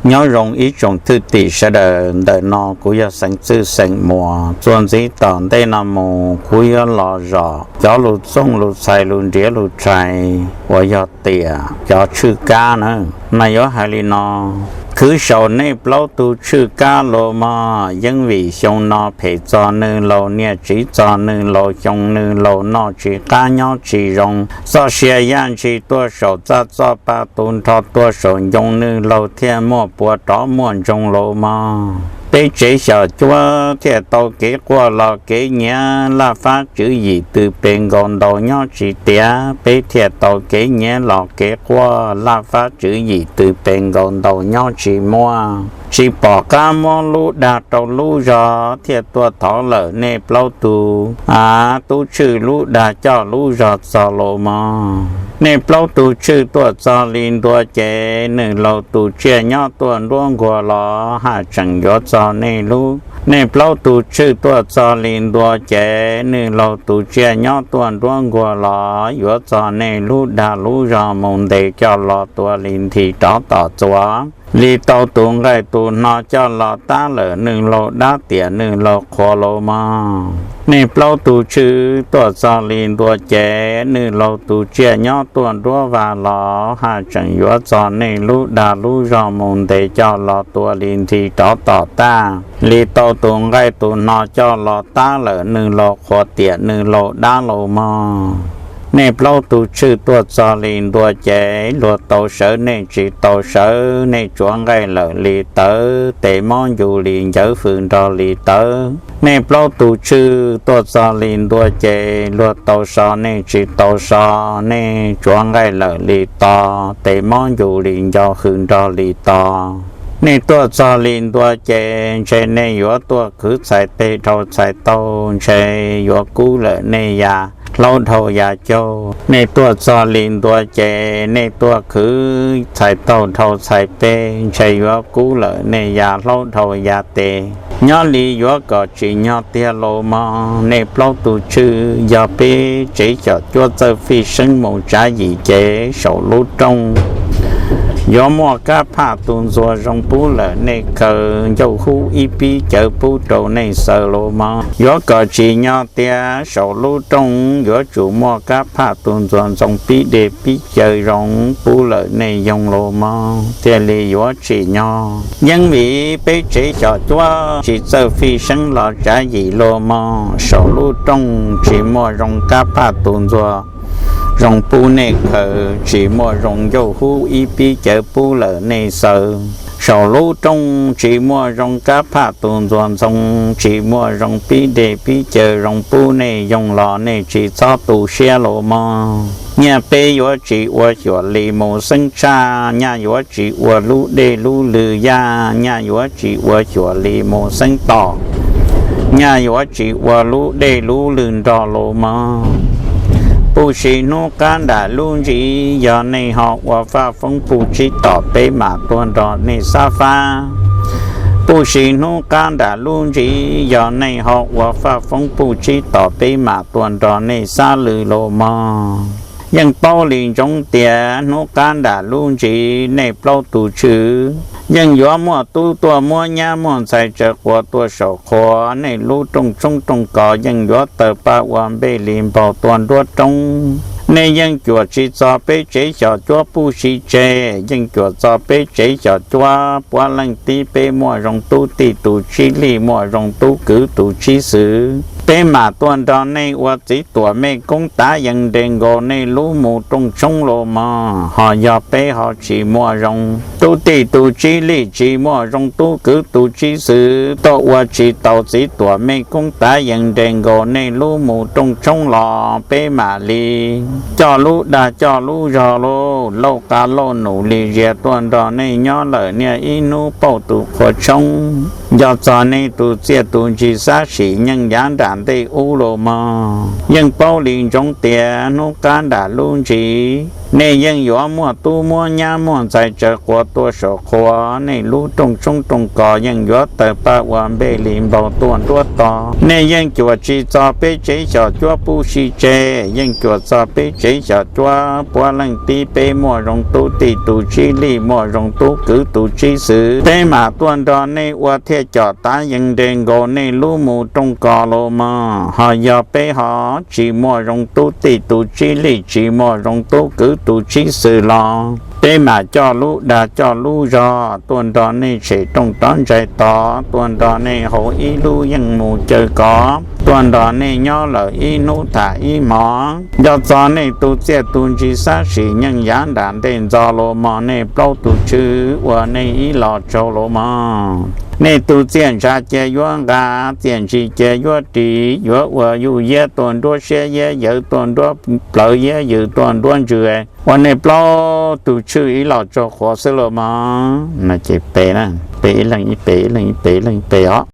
Nyob zoo ib tsoom thwj tim sawv daws, ntawm no kuv yog xeem Txwj xeem Muas. Txuas ntxiv tom ntej no mus kuv yuav los zom cov lus txooj lus txhais lus nriav lus rhais uas yog tiam cov tshwj kab na, mas yuav hais li no: Khwv saum nej plaub tug tshwj kab los mog, yeej vim xyoo no phem txog nws laus niaj tsiv txog nws laus xyoo, nws laus noj tsis qab nyob tsis zoo, txoj sia yaj ntshis tuaj saum txaj, txoj pa tu nrho tuaj saum ncoo, nws laus thiaj muaj puas rov muaj ntsoog los mog. Peb tsev xyom cuab thiaj tau kev quaj los kev nyiav, laj fab tswv yim tws pes nkaus ntaus nyob tsis tiav, peb thiaj tau kev nyiav los kev quaj, laj fab tswv yim tws pes nkaus ntaus nyob tsis muaj, tsis pom qab muab lub dag rau lub zog, thiaj tuaj thov lawm nej plaub tug tub tshwj lub dag coj lub zog txog los mog. Nej plaub tug tshwj tuaj txog li ntua ces nws laus tus tsiaj nyob tuaj nruab nkuag los haj tseem yuav txog nej lub. Nej plaub tug tshwj tuaj txog li ntua ces nws laus tus tsiaj nyob tuaj nruab nkuag los yuav txog nej lub dag lub zog mus ntes coj los tua li nthi rov tom txuas li tau tus nqaij tus hno coj los tab lawm nws laus dab tiam nws laus qhuav los mog. Nej plaub tug tshwj tuaj txog li ntua ces nws laus tus tsiaj nyob tuaj nruab vaj los haj tseem yuav txog nej lub dag lub zog mus ntes coj los tua li nthi rov tom tag li tau tus nqaij tus hno coj los tab lawm nws laus qhuav tiam nws laus dab los mog. Nej plaub tug tshwj tuaj txog li ntua ces luag tau sawv nej tsis tau sawv, nej tsuav nqaij lawm li tawv, tes mob ncu li ncawv hws nrog li tawv. Nej plaub tug tshwj tuaj txog li ntua ces luag tau so nej tsis tau so, nej tsuav nqaij lawm li to, tes mob ncu li ncau hws nrog li to. Nej tuaj txog li ntua ces ntshe nej yuav tuaj khwv txhais tes dhau txhais taug, ntshe yuav kub lawm nej ya hlaub dhau ya caug. Nej tuaj txog li ntua ces nej tuaj khwv txhais taug dhau txhais peg, ntshe yuav kub lawm nej ya hlaub dhau ya tes. Nyob li yuav kom tsim nyog tiag los mog. Nej plaub tug tshwj, yog peb tsev xyom cuab txawj fij seeb mus tsav yim ces saum lub rooj yuav muaj kab phaj tus ntxuag zoo pub lawm nej khaws, ncauj hub ib pib cawv pub rau nej xaws los mog. Yuav kom tsim nyog tiag saum lub rooj yuav tsum muaj kab phaj tus ntxuag ntxoo pib dej pib cawv zoo pub lawm nej yoog los mog thiaj li yuav tsim nyog. Yeej vim peb tsev xyom cuab tsis txawj fij seeb los tsav yim los mog, saum lub rooj tsis muaj zoo kab phaj tus ntxuag zoo pub nej khaws, tsis muaj zoo ncauj hub ib pib cawv pub lawm nej xaws. Saum lub rooj tsis muaj zoo kab phaj tus ntxuag ntxoo, tsis muaj zoo pib dej pib cawv zoo pub nej yoog los nej tsis txhob tu siab los mog. Nyaj peb yuav tsis ua xyuam li mus xeeb tshaj, nyaj yuav tsis ua lub dej lub lw yaj, nyaj yuav tsis ua xyuam li mus xeeb tom, nyaj yuav tsis ua lub dej lub lw nrog los mog. Puj si hnub qab nram lub ntsis, yog nej ho ua faj foob puj tsib tom peb mam tuaj nrog nej xab fab. Puj si hnub qab nram lub ntsis, yog nej ho ua faj foob puj tsib tom peb mam tuaj nrog nej xab lw los mog. Yeej paub li ntsoov tias hnub qab nram lub ntsis nej plaub tus tshwj yeej yuav muaj tub tuaj muab nyab, muaj ntxhais tsaws quas tuaj saum qhua, nej lub rooj tshoob rooj kos yeej yuav tawg paj ua npej li npaug tuaj nruab roob. Nej yeej cuam tsis txog peb tsev xyom cuab puj si tseg, yeej cuam txog peb tsev xyom cuab puav leej tib peb muaj zoo tub tij tus tsib lij, muaj zoo tub kwv tus tsib xwm. Peb mam tuaj nrog nej ua txiv tuam mej koob tav yees nres nkaus nej lub mus rooj tshoob los mog. Ho yog peb ho tsis muaj zoo tub tij tus tsib lij, tsis muaj zoo tub kwv tus tsib xwm, tuaj ua tsis taus txiv tuam mej koob tav yees nres nkaus nej lub mus rooj tshoob los peb mam li coj lub dag coj lub zog lauj, lauj qab lauj num li zias tuaj nrog nej nyob lawm niaj ib hnub pauj tus qhua tshoob, nco txog nej tus txiaj tus ntsig xab sim nyeej yav nram ntej ub los mog. Yeej paub li ntsoov tias hnub qab nram lub ntsis Nej yeej yuav muaj tub muab nyab muaj ntxhais tsawv quav tuaj saum qhua, nej lub rooj tshoob rooj kos yeej yuav tawg paj ua npej li npau tuaj nruab to. Nej yeej cuam tsis txog peb tsev xyom cuab pub sib tseg, yeej cuam txog peb tsev xyom cuab puav leej tib peb muaj zoo tub tij tus tsib lij, muaj zoo tub kwv tus tsib xwm. Peb mam tuaj nrog nej ua thiaj com tav yees nres nkaus nej lub mus rooj kos los mog. Ho yog peb ho tsis muaj zoo tub tij tus tsib lij, tsis muaj zoo tub kwv tus tsib xwm los peb mam coj lub dag coj lub zog tuaj nrog nej tshem rooj rov ntsais tod, tuaj nrog nej haus ib lub yeej mus caw kov, tuaj nrog nej nyob lawm ib hnub tham ib hmos. Nco txog nej tus txiaj tus ntsig xab sim nyeej yav nram ntej ntxo los mog, nej plaub tus tshwj ua nej ib los tsaug los mog. Nej tus txiaj ntsha cia yuav nqa, txiaj ntsig cia yuav ris, yuav ua yuj yiab tuaj nruab siab yiab yawv, tuaj nruab plawv yiab yws, tuaj nruab ntsws, ua nej plaub tus tshwj ib los tsaug qhuav xwb los mog. No ces pe, pe ib leeg ib pe, ib leeg ib pe, ib leeg ib pe os.